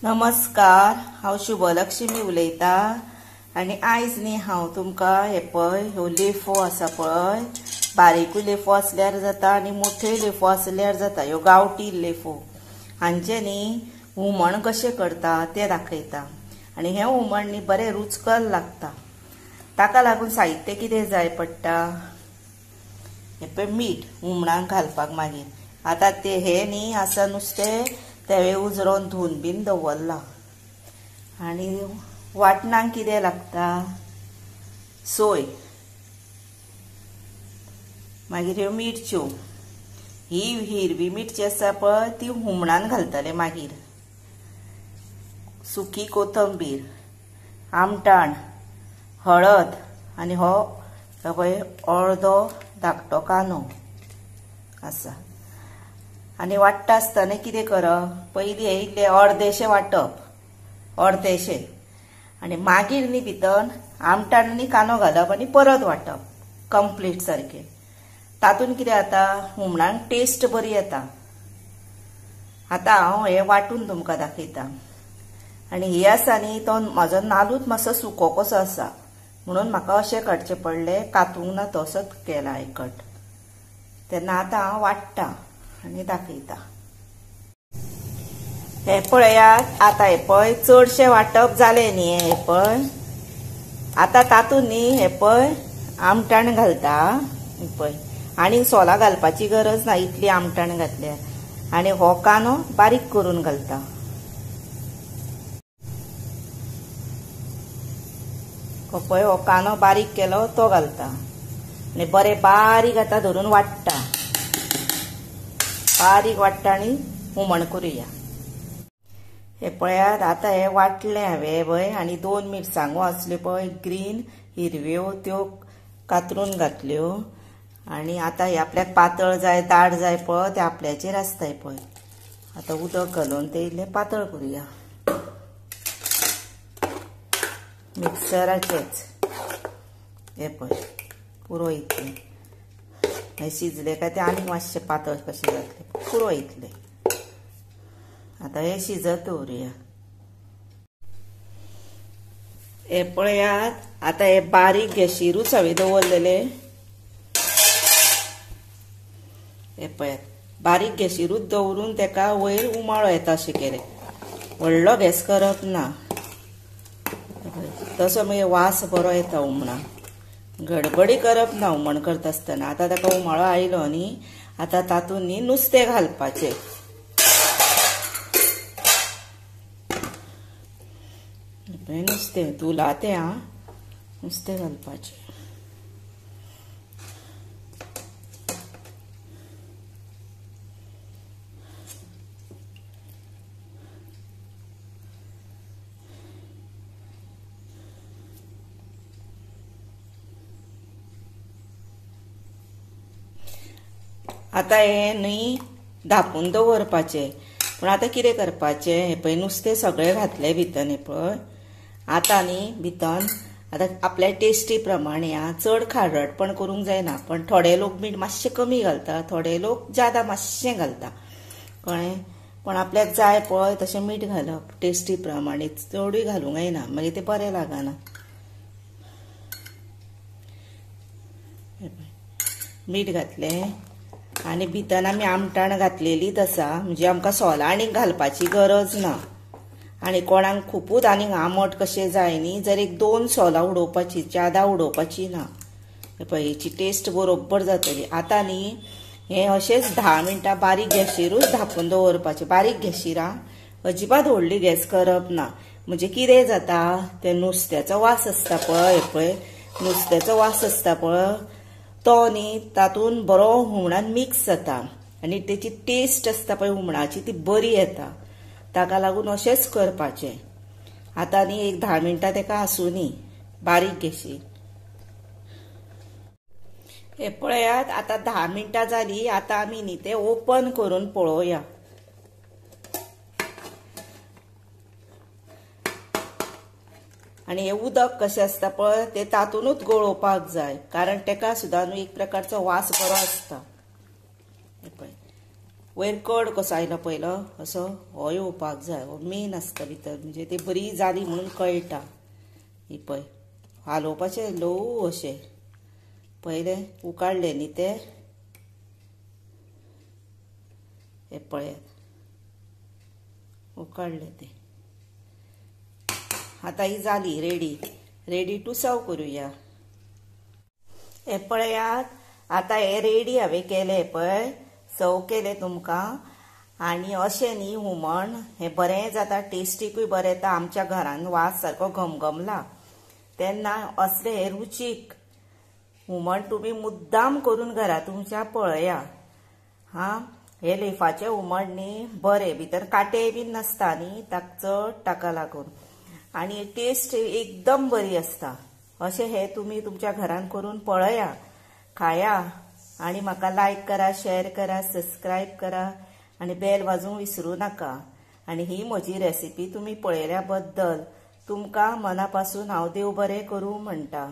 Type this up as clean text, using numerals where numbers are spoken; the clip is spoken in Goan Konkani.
नमस्कार, हांव शुभलक्ष्मी उलयता आनी आयज न्ही हांव तुमकां हे पळय ह्यो लेफो आसा पळय, बारीकूय लेफो आसल्यार जाता आनी मोठ्योय लेफो आसल्यार जाता. ह्यो गांवठी लेफो हांचे न्ही हुमण कशें करता तें दाखयता आनी हें हुमण न्ही बरें रुचकर लागता. ताका लागून साहित्य कितें जाय पडटा, हें पळय मीठ हुमणाक घालपाक. मागीर आतां ते हे न्ही आसा नुस्तें तें उजरोवन धुवन बीन दवरलां. आनी वाटणाक कितें लागता, सोय, मागीर ह्यो मिरच्यो, ही हिरवी मिरची आसा पळय ती हुमणान घालतले. मागीर सुकी कोथंबीर, आमटाण, हळद आनी हो पळय अर्दो धाकटो कांदो आसा. आनी वांट्टा आसतना कितें करप, पयलीं हें इल्लें अर्देशें वांटप, अर्देशें, आनी मागीर न्ही भितर आमटाण आनी कांदो घालप आनी परत वांटप कंप्लीट सारकें. तातूंत कितें जाता, हुमणाक टेस्ट बरी येता. आतां हांव हें वांटून तुमकां दाखयता. आनी हे आसा न्ही तो म्हाजो नालूच मातसो सुको कसो आसा म्हणून म्हाका अशें काडचें पडलें, कातूंक ना तसोच केला एकट. तेन्ना आतां हांव वांट्टा आनी दाखयता. हे पळयात आतां हे पळय चडशें वांटप जालें न्ही. हे पळय आतां तातूंत न्ही हे पळय आमटाण घालता. हे पळय आनी सोलां घालपाची गरज ना, इतली आमटाण घातल्यार. आनी हो कांदो बारीक करून घालता. हो पळय हो कांदो बारीक केलो तो घालता आनी बरें बारीक आतां धरून वांट्टा, बारीक वांट्टा आनी हुमण करुया. हे पळयात आतां हें वांटलें हांवें पळय. आनी दोन मिरसांगो आसल्यो पळय ग्रीन हिरव्यो त्यो कातरून घातल्यो. आनी आतां हे आपल्याक पातळ जाय दाट जाय पळय तें आपल्याचेर आसता पळय. आतां उदक घालून तें इल्लें पातळ करुया मिक्सराचेच. हे पळय पुरो इतलें हें शिजलें काय तें आनीक मातशें पातळ कशें जातलें, पुरो इतलें. आतां हें शिजत दवरुया. हे पळयात आतां हे बारीक गॅशीरूच हांवें दवरलेलें. हे पळयात बारीक गॅशीरूच दवरून तेका वयर उमाळो येता अशें केलें, व्हडलो गॅस करप ना, तसो मागीर वास बरो येता हुमणाक. गडबडी करप ना हुमण करता आसतना. आतां ताका उमाळो आयलो न्ही, आतां तातूंत न्ही नुस्तें घालपाचें. नुस्तें धुलां तें आं, नुस्तें घालपाचें. आतां हें न्ही धांपून दवरपाचें. पूण आतां कितें करपाचें, हें पळय नुस्तें सगळें घातलें भितर. हें पळय आतां न्ही भितर आतां आपल्या टेस्टी प्रमाणे आं, चड खारटपण करूंक जायना, पण थोडे लोक मीठ मातशें कमी घालता, थोडे लोक जादा मातशें घालता, कळ्ळें. पण आपल्याक जाय पळय तशें मीठ घालप टेस्टी प्रमाणे, चडूय घालूंक जायना मागीर तें बरें लागना. मीठ घातलें आनी भितर आमी आमटाण घातलेलीच आसा, म्हणजे आमकां सोलां आनीक घालपाची गरज ना. आनी कोणाक खुपूच आनीक आमट कशें जाय न्ही, जर एक दोन सोलां उडोवपाची, जादा उडोवपाची ना. पळय हेची टेस्ट बरोबर जातली. आतां न्ही हें अशेंच 10 मिनटां बारीक गॅशीरूच धांपून दवरपाचें. बारीक गॅशीर आं, अजिबात व्हडली गॅस करप ना. म्हणजे कितें जाता, तें नुस्त्याचो वास आसता पळय, पळय नुस्त्याचो वास आसता पळय तो न्ही तातूंत बरो हुमणान मिक्स जाता आनी तेची टेस्ट आसता पळय हुमणाची ती बरी येता. ताका लागून अशेंच करपाचें. आतां न्ही एक 10 मिनटां तेका आसूं बारीक गॅशीर. हे पळयात आतां 10 मिनटां जालीं. आतां आमी न्ही तें ओपन करून पळोवया. आनी हें उदक कशें आसता पळय तें तातूंतच गळोवपाक जाय, कारण तेका सुद्दां न्हू एक प्रकारचो वास बरो आसता. हे पळय वयर कड कसो आयलो पयलो असो हो येवपाक जाय, हो मेन आसता भितर, म्हणजे ती बरी जाली म्हणून कळटा. ही पळय हालोवपाचें ल्हव अशें, पयलें उकाडलें न्ही तें, हें पळयात उकाडलें तें. आतां ही जाली रेडी, रेडी टू सर्व करुया. हें पळयात आतां हें रेडी हांवें केलें पळय, सर्व केलें तुमकां. आनी अशें न्ही हुमण हें बरें जाता, टेस्टीकूय बरें येता. आमच्या घरान वास सारको घमघमला तेन्ना असलें हें रुचीक हुमण तुमी मुद्दाम करून घरा तुमच्या पळया. हां, हे लेफाचें हुमण न्ही बरें, भितर कांटे बीन नासता न्ही ताका चड, ताका लागून आनी टेस्ट एकदम बरी आसता. अशें हे तुमी तुमच्या घरान करून पळया, खाया आनी म्हाका लायक करा, शेअर करा, सबस्क्रायब करा आनी बेल वाजोवंक विसरूं नाका. आनी ही म्हजी रेसिपी तुमी पळयल्या बद्दल तुमकां मना पासून हांव देव बरें करूं म्हणटा.